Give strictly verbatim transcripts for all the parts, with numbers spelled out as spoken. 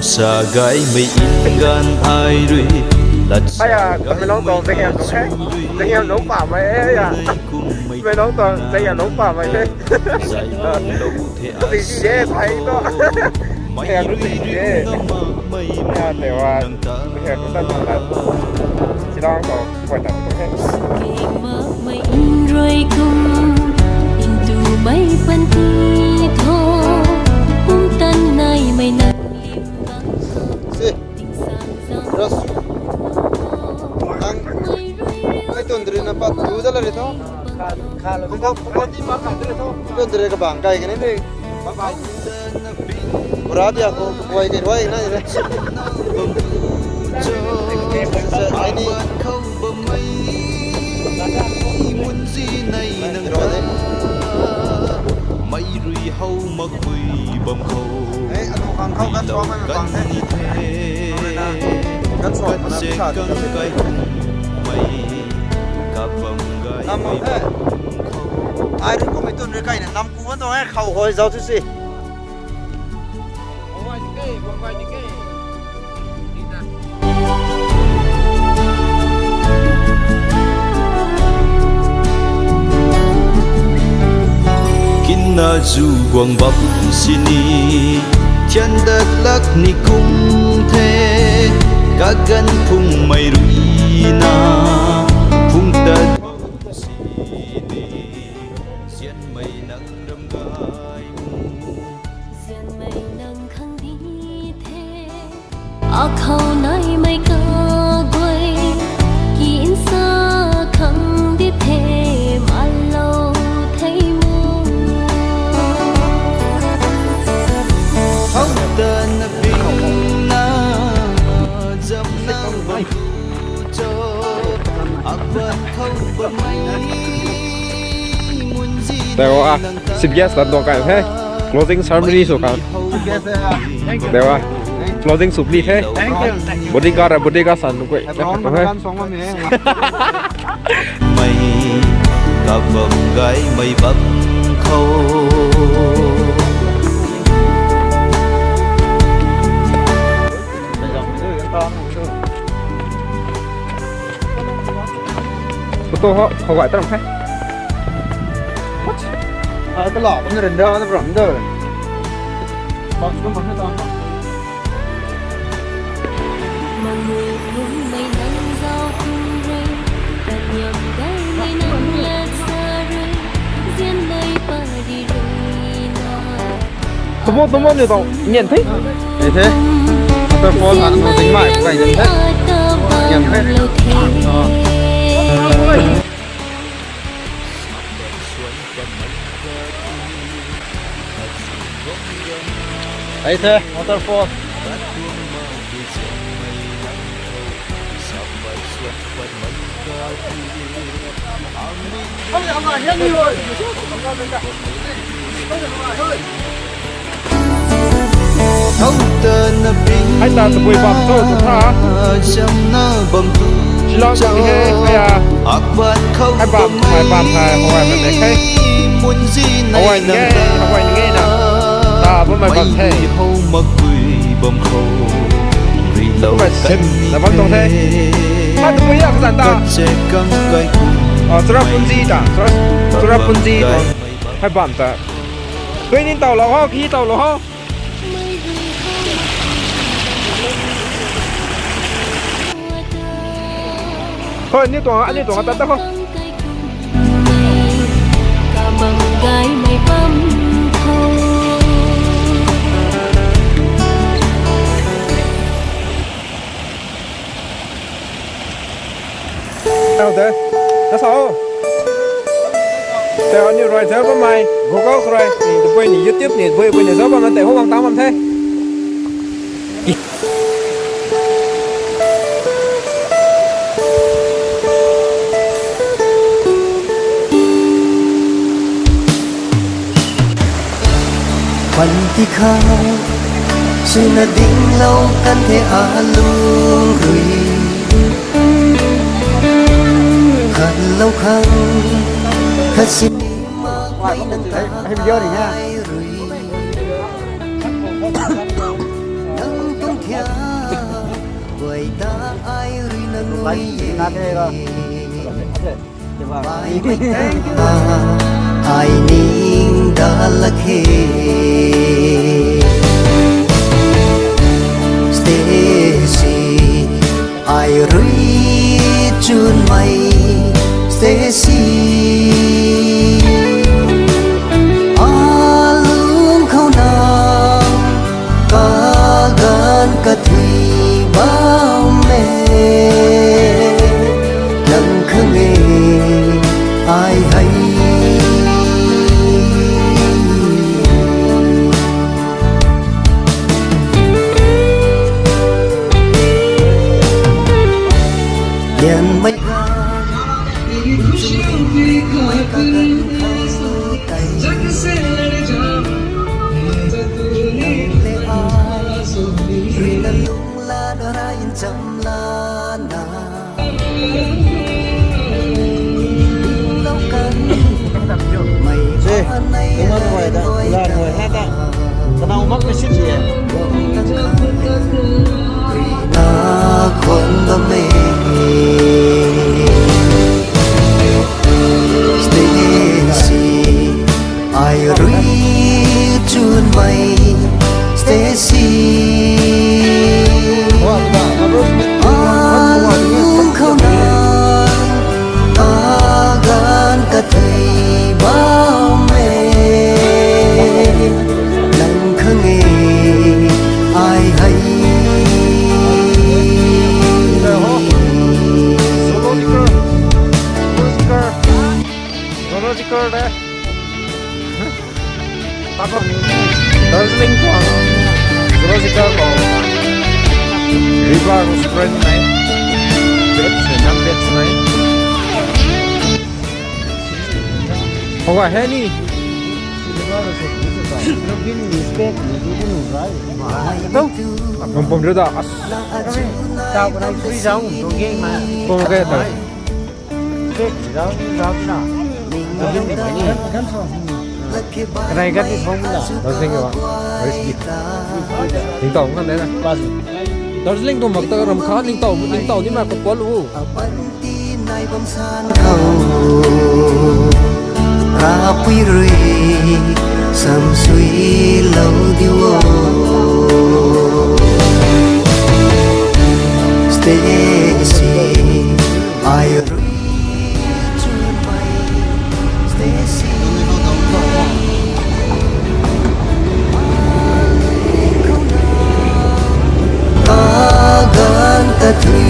Sa gaymei in gan ai rui, lat sa Aya, gaymei Tamenglong tuang zang hiam nunc he. Zang hiam nunc pamei e, aya. Tamenglong tuang zang hiam nunc pamei e. Zai lou the ai si de, thai to. Mei rui rui na makmei ya, te wa. Zang ta. Zang ta. Shillong tuang, point ta tuang he. Mei in rui kum, in tu mei panty tho, kum tan nai mei na. Si. Ras. Ang. Ai tundri na pat tu da la ri tho. Kha, kha lo. Kha, kha, kha, kha, kha. Tundri ka bang kai ka ni ni. Bura dia ko, koi ke roi na ni. Sa, sa, ai ni. Mei rui how makpui bam khou. Eh, anu khang khou kan suam kan bang the. Kan suam kan se kan kai kum mei. Kap bam gai nam mei he. Bam khou. Ai rui kum mei tun rui kai na nam kum kan tuang he, khou hoi zau tu si. Kinna zu guang bam sini, thian dat lak ni kum the, kagan phung mei rui na, phung dat bam sini, zianmei nang ram gai mu. Zianmei nang khang di the. Akhou nai mei kaguay, ki nsa khang di the, malou thei mu. How ta na bing na, zam na bam tu cho, aban khou bam mei, mun zi nai nang. C B S lan tuang kai he. Closing ceremony sw khang. Thank you. Dewa. Closing sw pli the. Thank you. Bodyguard, bodyguard san nunc kwe. Everyone, hey. Makan song mami he. Mei, kabam gai mei bam khou. Photo ho, ho gai tarang the. What? Ah, ka la, kami renda, na pram da. Bak, bak, bak, bak. Tumo, tumo ni tau nian the. Ni the. Waterfall han mo ting mai kai nian the. Nian the. Ai the waterfall. Hai ta tabui bam cho tu tha. Shillong ni he, hai a. Hai bam, hai bam, hai, hai bam, hai. Hai ni nge, hai ni nge na. Ta bam mai bam the. Kum sim na bam tuang the. Hai tabui ya kazan ta. Ah, Cherrapunji ta, Cherra-, Cherrapunji ta. Hai bam ta. Tui nin tau lou ho, khi tau lou ho. Hoi, aniu tuang, aniu tuang tat ta ho. Tau de. Na sa o. Tei aniu rui zauc bammei Google khou rui ni, tabui ni YouTube ni, bui bui ni zauc bam na tei ho bang tang bam the. Panty khou suina dinglou kan the alung rui. Khatlou khang khat sini mak kai nang ta ai rui. Nang tuang Ai ning dat lak khe. Stacy, ai rui chwn mei. Stacy, alung khou na kaganv kathui bam e. Nang khang e ai hei. Liangmei Kanau mak na sit e. Na khwan bam e. Stacy, ai rui chwn mei. Stacy, alung khou na kaganv kathui bam e. Nang khang e ai hei. Zoological de. Darjeeling tuang zoological khou river restaurant nai. Veg, non-veg nai. Hoga he ni. Nung pum rui da. As. Tau kanai sui zau ngum tuang ge ma. Pum ge ta. Karai gan ni thong da. Darjeeling wa. Ningtau kan de na. Darjeeling tuang mak ta ram kha ningtau, ningtau ni ma ko pol u. Rapui rui sam sui lou diu o. Stacy, ai rui chwn mei. Stacy, kaganv kathui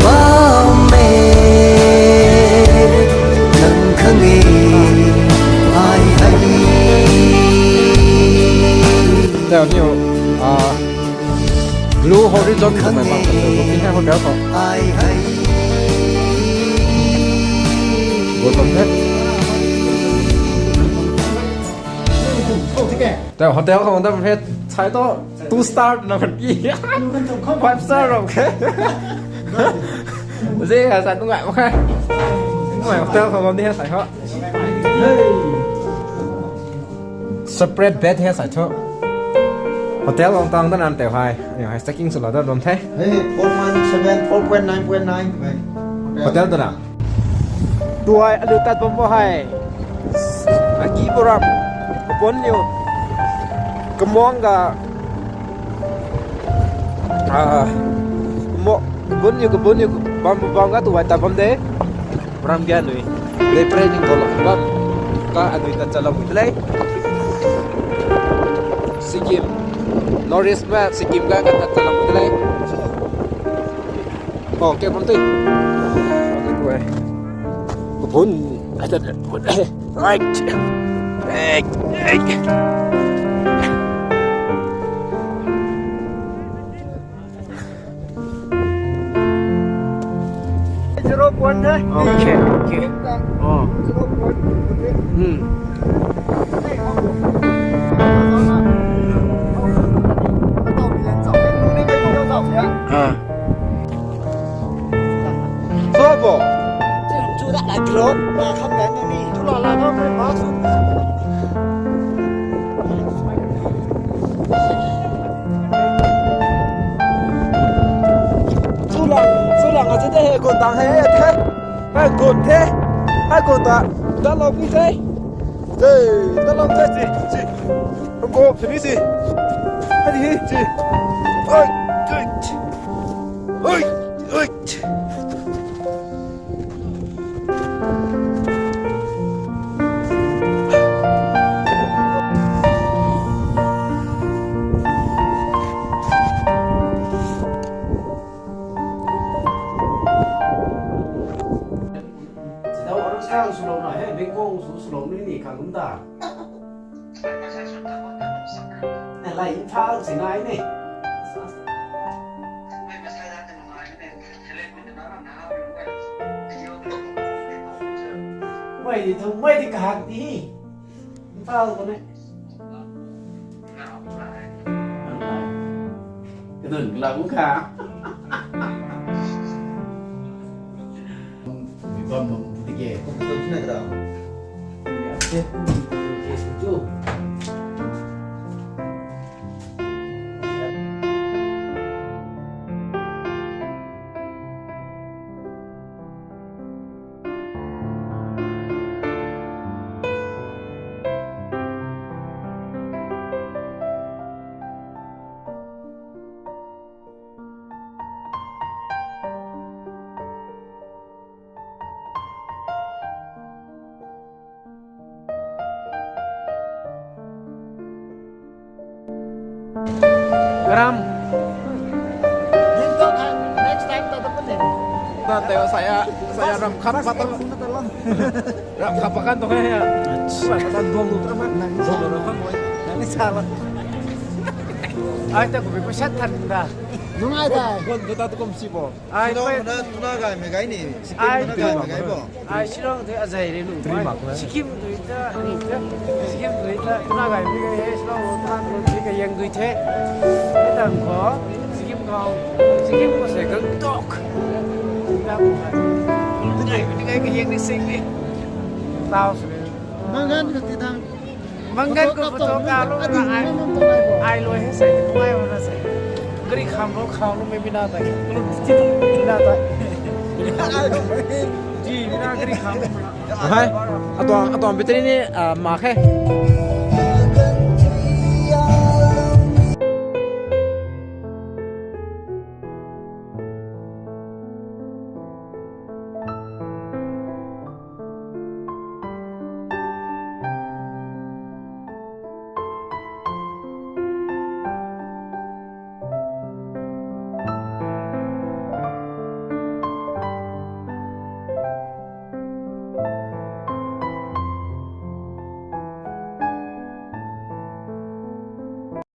bam e. Nang khang e ai hei. Tau ni o, ah, Blue Horizon khou mei bang khou ni hei hotel khou. Ai hei. Go tom the. Tau hotel khou dam he sai to two star na khat ki. Five star ram khe. Zai ha sa nungai mak khe. Nungai hotel khou bam ni he sai ho. Separate bed he sai thu. Hotel khou tang da nan teu hei. Aniu hei checking sw lou da bam the. Hey, four point seven, four point nine point nine. Hotel da na. Tuai alu tat bam bo hei. Agi boram. Kabun niu. Kamuang ga. Ah, mo, kabun niu, kabun niu, bam, bam ga tuai tat bam de. Ram gya nui. Dei pre ning tho lou bam. Ka anui tat chalou mui de lei. Sikkim. North East ma Sikkim ga ka tat chalou mui de lei. Oh, kek bam tei. Kabun. Ai tat. Right. Hey, hey. Zero point hai. Okay, okay. Oh. Zero point. Hmm. Ah. Zero point. Chu da la zero. Ma kham la ni. Chu la la ma chu. Chu la, chu Ang achu de he gun dang he the. Hai gun the. Hai gun ta. Da lou ni the. Hey, da lou the si si. Ang go phini si. Hai hi si. Oi, oi. Oi, oi. Chidau arang sang swlou na he, bengkong sw swlou ni ni khang kum ta. Nalai Imphal si nai ni. Mei di thu, mei di kahak di. Imphal ko ne. Kadun kala kum kha. Bibam bam tike. Kum tu na kra. Ase kum tu ke tu. Ram. Next time ta ta pun ni. Ta teo saya, saya ram khat pa ta. Ram khat pa kan tu hai ya. Sa ta dong lu ta ma. Dong lu ta ma. Nang ni sa la. Ai ta ko bi ko sat than da. Nung ai ta. Gon ko ta tu kum si bo. Ai, Shillong na tuna gay mei gay ni. Ai, Sikkim na gay mei gay bo. Ai, Shillong tei azei rei lu. Sikkim tui ta, tui ta. Sikkim tui ta, tuna gay mei gay, Shillong tuna tuna tui ka yang tui the. Tang ko, Sikkim ko, Sikkim ko se Gangtok. Tuna gay mei gay ka yang ni sing ni. Tau se. Mangan ka ti dang. Mangan ko photo ka lo na ai. Ai lo he sai, ai lo na sai. Gari kham lo kham lo mei bina ta. Lo ti ti bina ta. Ji bina gari kham lo. Hai, atuang, atuang battery ni, ah, mak khe.